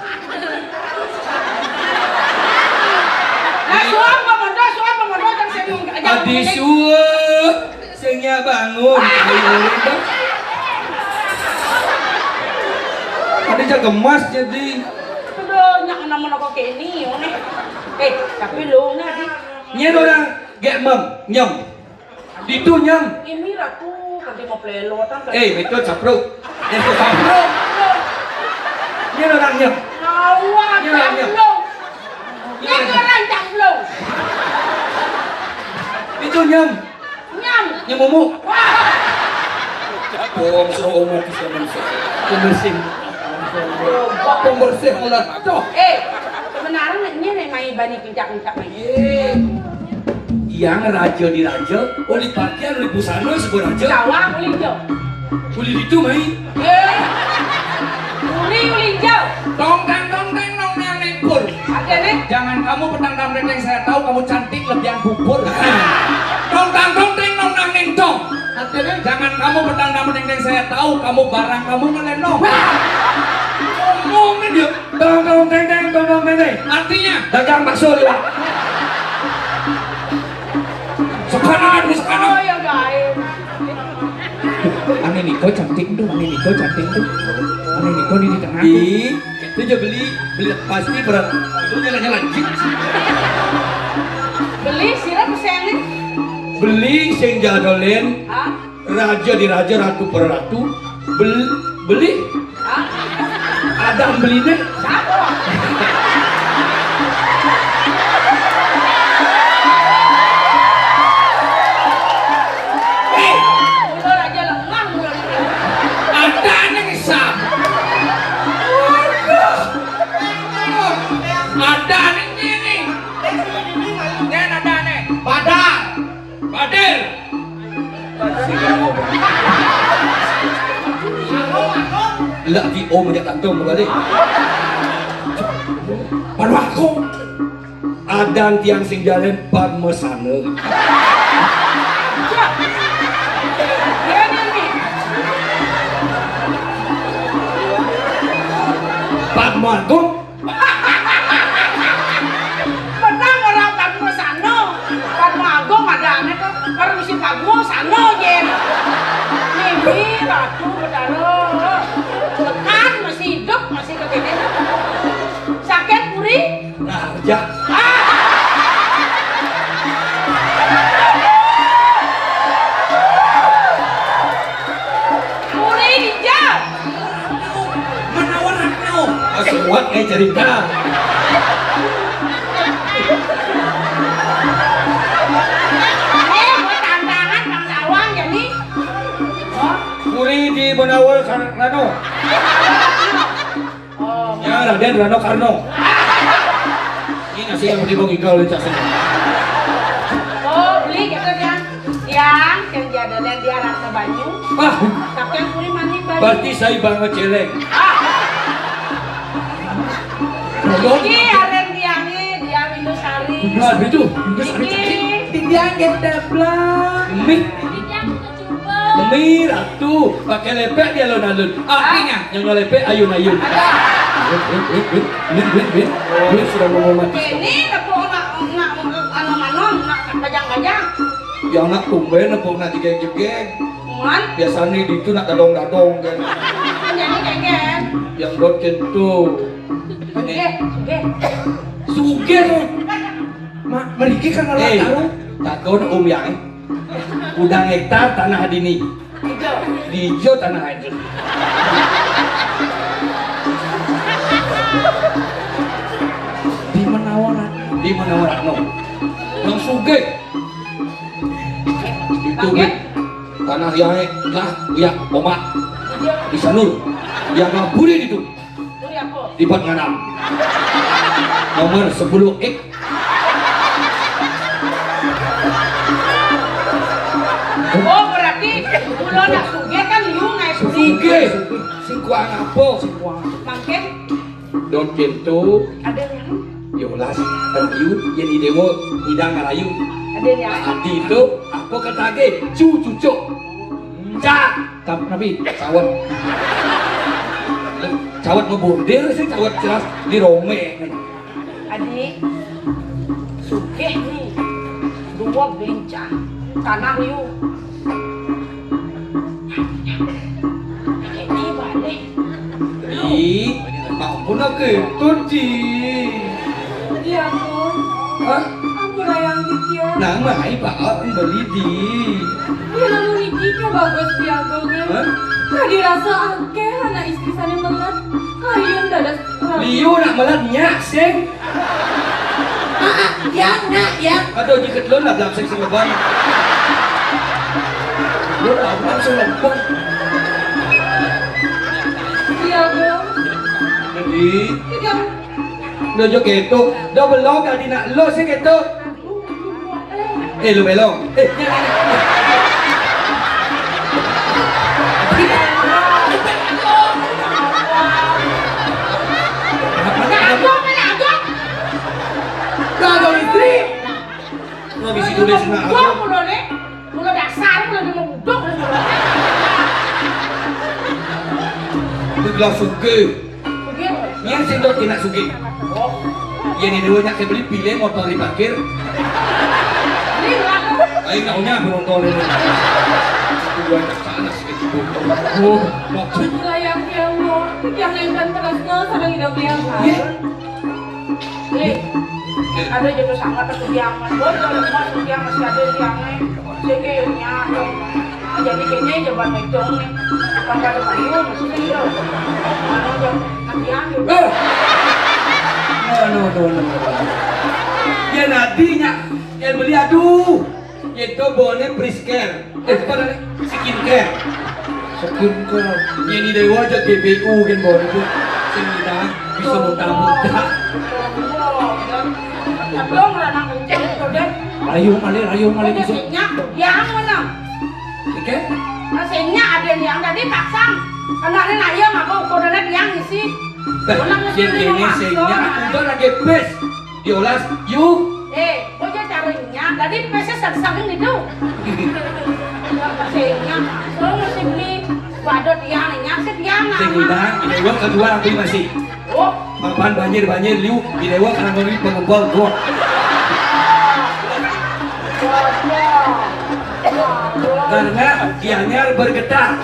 Nah, suam pemodo, suam pemodo, jangan saya nunggu. Adi suwe. Sing nyak bangun. Ayo, udah. Tadi jak gemas jadi. Aduh, nyak nama noko kene, ngene. Eh, tapi lo nggak di. Nyen orang gek mem, nyem. Ditu nyem. Ini ratu, nanti mau pelelo, tante. Eh, betul sapruk. Eh, sapruk. Nyen orang nyem. Awak, nyen orang nyem. Nyem orang caplok. Itu nyem. Nyam. Nyam umuk. Wah. Bohong, suruh umuk bisa manusia. Pembersih. Pembersih ular. Tuh. Eh, sebenarnya ini nih mai bani kencak-kencak mai. Iya. Yang raja di raja, oleh pakaian, oleh busana, sebuah raja. Cawang, oleh hijau. Oleh itu mai. Eh. Uri, oleh hijau. Tong tang tong teng nong nang neng pur. Artinya? Jangan kamu petang tamreng saya tahu kamu cantik lebihan bubur. Tong tang tong teng nong nang neng tong. Artinya? Jangan kamu petang tamreng saya tahu kamu barang kamu ngelenong. Ngomongin dia. Tong tong teng teng tong Artinya? Dagang bakso liwat. Sekolah, sekolah. Oh, ya, gaib. Ane nika cantik tuh, ane nika cantik tuh. Ane nika di tengah. Ih, itu aja beli, beli pasti berat. Itu nyala-nyala. Beli sira pesene. Beli sing jadolen. Hah? Raja di raja, ratu para ratu. Bel-, beli. Hah? Ada beli deh. Siapa? Eh, udah aja lengah, udah. Ada nih, Sam. Waduh. Ada nih, ini. Ini ada nih. Padahal. Badir. Lah di om aja tantu balik. Padahal aku adan tiang sing jalen parmesana. Padma Agung. Menang orang Padma Sano. Padma Agung ada aneh tuh. Baru mesti Padma Sano, Jen. Mimi, Ratu, Betara. Tekan, masih hidup, masih kekini. Sakit, Puri? Nah, ya. Ah! Puri hijau. Menawan aku. Masih kuat, eh, cerita. Eh, buat tantangan, Bang Dawang, jadi. Oh. Puri di Menawar Karno. Oh. Ya, Raden Rano Karno. Ini nasi yang beli bang Igal, Cak. Oh, beli gitu, Jang. Yang, yang dia ada lihat dia rasa banyu. Wah. Tapi yang Puri mandi banyu. Berarti saya banget celeng. Ah. Tolong. Iki aren tiange, dia Windu Sari. Nah, itu. Windu Sari. Iki. Tiang gedeblak. Ini. Tiang kecuba. Ini Ratu, pakai lepek dia alun-alun. Artinya, nyonya lepek ayun-ayun. Ada. Win, win, win, win. Win, win, win. Win sudah mau mati. Ini tepuk nak, nak, anu, anu, nak bajang-bajang. Ya, nak tumben, tepuk nak jegeg-jegeg. Man? Biasanya di itu nak dadong-dadong, kan. Jadi kayak, kan? Yang dot kentu. Sugih, sugih. Sugih. Mak, mriki kan ora Eh, tahu. Takon Om Yang. Udang hektar tanah dini. Ijo. Di ijo tanah aja. Di Menawa Ratno. Di Menawa Ratno. Yang sugih. Itu, Bang, Bang. Tanah yang lah, ya, omak. Iya. Di Sanur. Yang ngaburi itu. Lipat nganam. Nomor sepuluh X. Oh, berarti kula nak sugih kan yu naik budi. Sugih. Sing kuang apa? Sing kuang. Mangkin dot pintu. Ada yang yolas, rayu, yen idewo, idang rayu. Ada yang ati itu, apa kata ge? Cu cucuk. Cak. Tap-, tapi cawet. Cawet ngebordir sih, cawet jelas di rome. Adi, sugih nih. Dua belincah. Tanah liu. Ini balik. Ih, ampun aku itu, Di. Iya, Gung. Hah? Ampun, Ayang Titian. Nama ai Pak Al beli di. Iya, lalu niki ke bagus piagongnya. Hah? Tadi rasa akeh anak istri sana melat. Ayo, dadas rapi. Liu nak melat nyak sing. Ah, ah, ya, nak, ya. Aduh, jiket lo lah, belakang sing lebar. Lo lah, langsung lempeng. Iya, Gung. Jadi, tidak. Udah jo keto. Udah belum tadi nak lo sih keto. Eh, lu belong. Eh, apa nak? Kagak istri. Nggak bisa tulis nak. Gua mulu nih. Mulu dasar, mulu di mudok. Itu gelas suge. Suge. Iya, sendok tidak suge. Oh. Yén Déwa nyak ké beli, pilih motor di parkir. Ini berlaku. Ayo, nggak punya penonton ini. Itu gua ajak sana sih, gitu. Oh, mau. Sayang ya Allah, yang lain kan terus no, sareng hidup dia kan. Iya. Eh, ada jatuh sama tuh tiang, Mas. Bocor, Mas, tuh tiang masih ada tiangnya. Saya kayaknya, tuh. Nah, jadi kayaknya jawaban itu nih. Bukan pada kayu, maksudnya gitu. Anu, jam, nanti anu. Eh! No, no, no, no, no. Ya, nantinya. Ya, beli, aduh. Itu bawaannya Prisker. Eh, apa namanya? Skincare. Skincare. Ini Déwa aja G P U kan bawaannya tuh. Sing kita bisa muntah-muntah. Abang orang kenceng itu deh. Rayu malih, rayu malih bisa. Nyak, yang mana? Oke. Nah, sing nyak ada yang tadi pasang. Karena ada nanya apa ukurannya yang isi. Nah, orang mesti yang ini sing nyak, udah lagi bes. Diolas, yuk. Eh, kok jadi caranya? Tadi pese saksang itu. Sing nyak, kalau mesti beli badut yang nyak sih yang sing nggak, ini gua kedua aku masih. Oh. Papan banjir-banjir liu, di Déwa karena beli pengempol gua. Karena gianyar bergetar.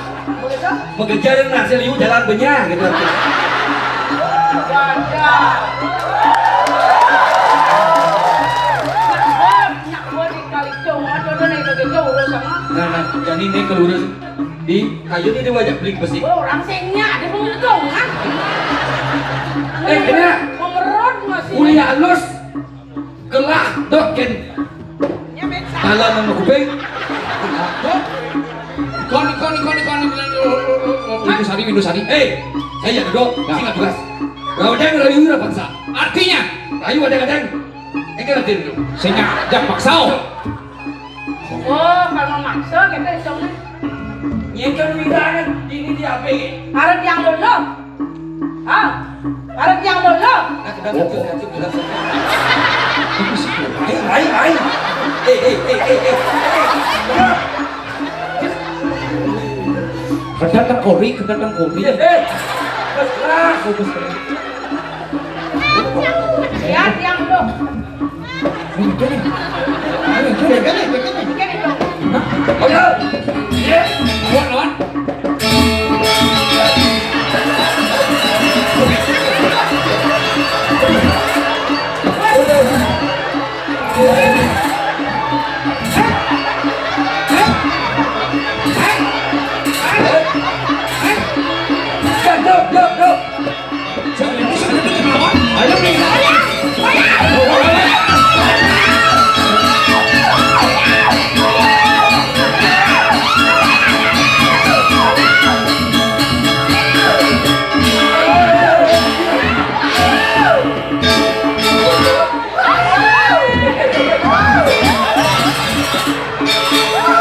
Mengejar yang nasi liu jalan benyah gitu. Nah, nah, jadi ini kelurus di kayu ini, dia wajah beli besi. Oh, orang singnya ada penguntungan. Eh, ini. Memerut masih. Kuliah halus. Kelah, dok, ken. Alam nang kuping. Kon, kon, kon, kon, Windu Sari, Windu Sari. Eh, saya duduk, nah. Singkat tugas. Rawadang rayu ira paksa. Artinya, rayu ada kadang. Enggak ada itu. Sehingga jam paksa. Oh, kalau maksa kita hitungnya. Nyekel widangan, ini di H P. Harus yang dulu. Ah, arep yang lolo. Nah, kedap, kedap, kedap, kedap. Ayo, ayo, ayo. Eh, eh, eh, eh, eh. Kedap tengkori, kedap tengkori. Eh, eh. Terus, terus. Ya, yang lolo.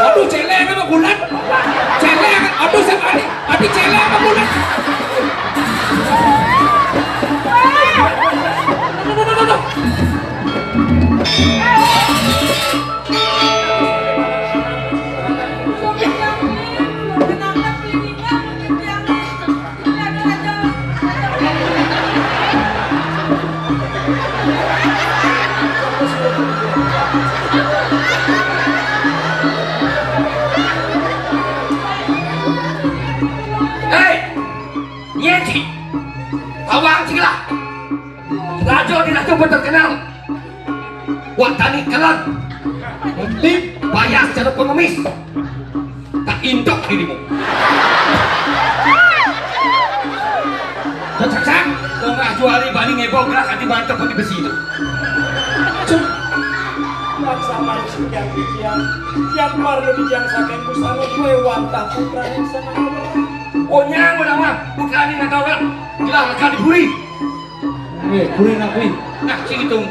Aduh, celeng apa bulan? Celeng, aduh, siapa hari? Aduh, celeng apa bulan? Aduh, aduh, aduh, aduh. Hei! Nyén ci? Tawang ci lah. Raja di raja terkenal. Wak tani kelan. Penting. Payah cara pengemis. Tak indok dirimu. Cocok, Sang? Tengah juari bani ngebok gerak hati mantep di besi itu. Cuk. Paksa manusia yang pikiran. Yang parlo di jang saking busana gue wantah putra yang sama. Oh, nyang udah mah. Putra ini nggak tahu kan? Jelas kan diburi. Eh, kuring aku. Nah, sing hitung.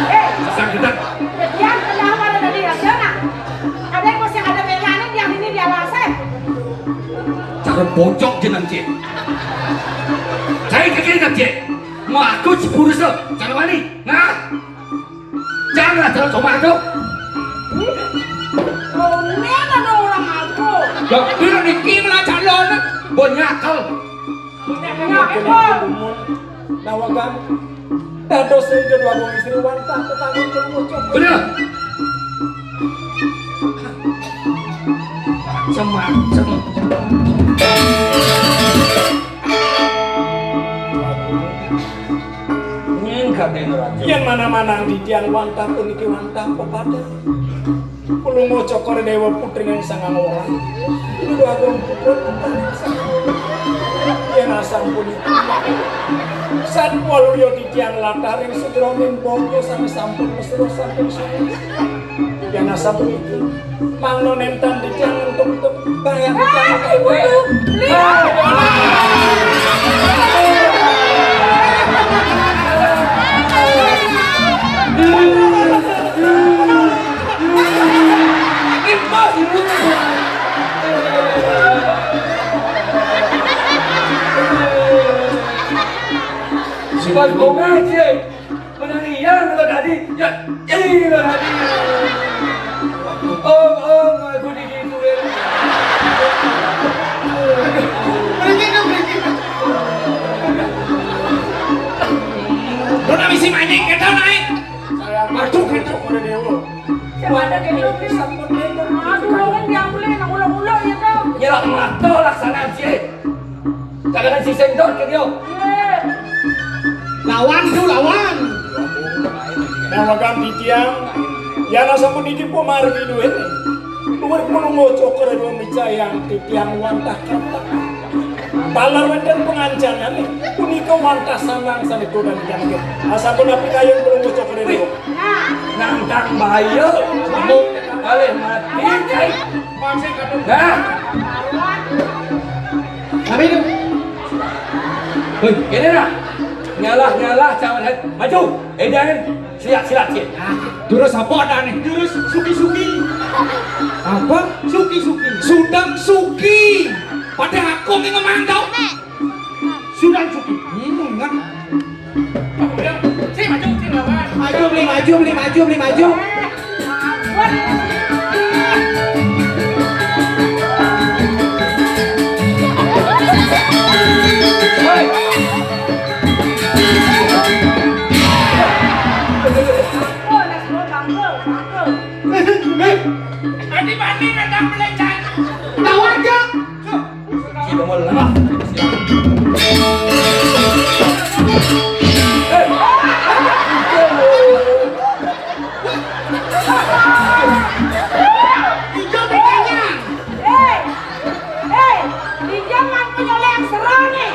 Eh, sang gedang. Jadian kenapa ada tadi raja, nah? Ada yang masih ada belanan yang ini di alasnya. Cara bocok jenang, Cik. Cai kaki kan, Cik. Mau aku cipurus tuh, cara wani. Nah. Jangan terus cuma itu. Ronen ada orang aku. Lah, ini niki malah calon. Mbok nyakel. Nawagan. Dados ing kedua wong istri wantah tetangga kelucu. Bener. Semacem. Nyen kadén raja. Yén manah-manah titiang wantah puniki wantah pepadan. Palungguh Cokor Déwa putrining Sang Angoran. Kudu agung puput. Yén asam puniki. Satwaluya titiang latah ring sajeroning bangka sané sampun mesra sampun suwé. Yén asam puniki. Mangda nénten titiang entuk-entuk bayang titiang. Ibu, ibu. Sifat gomel, Cik. Menang iya lo tadi. Ya, ini lo tadi. Om, om, aku di situ ya. Berhenti dong, berhenti. Lo nak misi mancing, kita naik. Saya masuk ke Cokor Déwa. Siapa ada di situ? Aduh, kan diambilin, ulo-ulo ya, Bro. Nyelak mata laksana, Cik. Jangan siseng dot ke dia. Lawan tu, lawan. Nawagan titiang, yén asampun iki pamargi duwéné. Luwih Palungguh Cokor Déwa micayang titiang wantah kata. Taler wénten pangancanané, punika wantah sanang sané kodan titiang. Asampun apikayun Palungguh Cokor Déwa. Nantang bahaya, kamu kalih mati, cai. Nah. Apa itu? Woi, kéné nah. Nyalah-nyalah, jangan maju. Édan, silat-silat, cai. Nah, jurus apa adané? Jurus suki-suki. Apa? Suki-suki. Sudang suki. Padahal aku nih ngomong tau. Sudang suki. Hmm, ingat. Sing maju, sing lawan. Maju, beli maju, beli maju, beli maju. Hei. Adi Bani datang melencang. Tahu aja. Kita mau lemah. Ijo bedanya. Hei, hei, ijo mampu nyolek seru nih.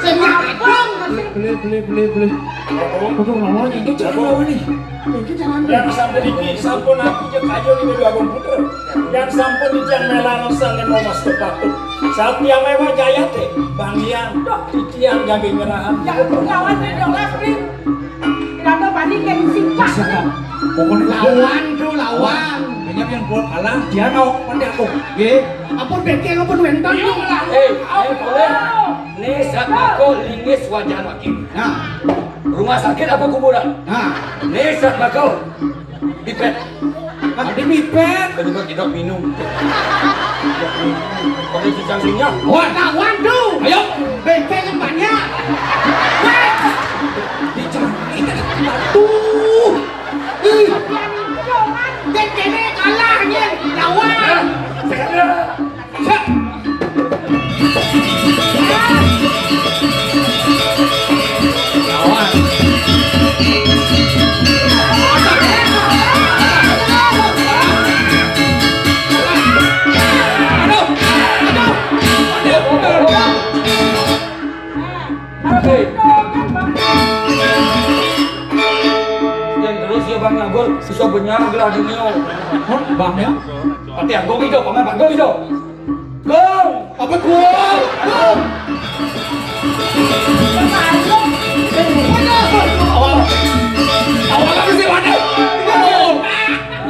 Sing ngadong. Beli, beli, beli, beli. Aduh, lawan itu cara lawan nih. Yang sampun iki, sampun aku cek aja nih dua Agung Putra. Yang sampun iki yang melarang sang lima mas kepatu. Saat dia mewah jaya teh, Bang Hyang, titiang jaga nyerahan. Jangan lawan dia dong, Lastri. Kenapa panik yang singkat? Siapa? Pokoknya lawan tuh, lawan. Banyak yang buat kalah, dia mau pakai aku. Ye, ampun bengkel, ampun mental. Eh, eh, boleh. Nih, saat mako linggis wajah lagi. Nah. Rumah sakit apa kuburan? Nah. Nih, saat mako. Pipet. Ada pipet. Kedua kita minum. Pakai cicang singa. Wah, lawan tuh. Ayo. Bengkel yang banyak. Weh. Dicari. Tuh. Ih. Bengkelnya kalah, anjir. Lawan. Nah, sekarang. Hei. Yang terus ya Bang Agung, susah benar gelah dunia. Hah, Bang ya? Pati Agung itu, Paman Agung itu.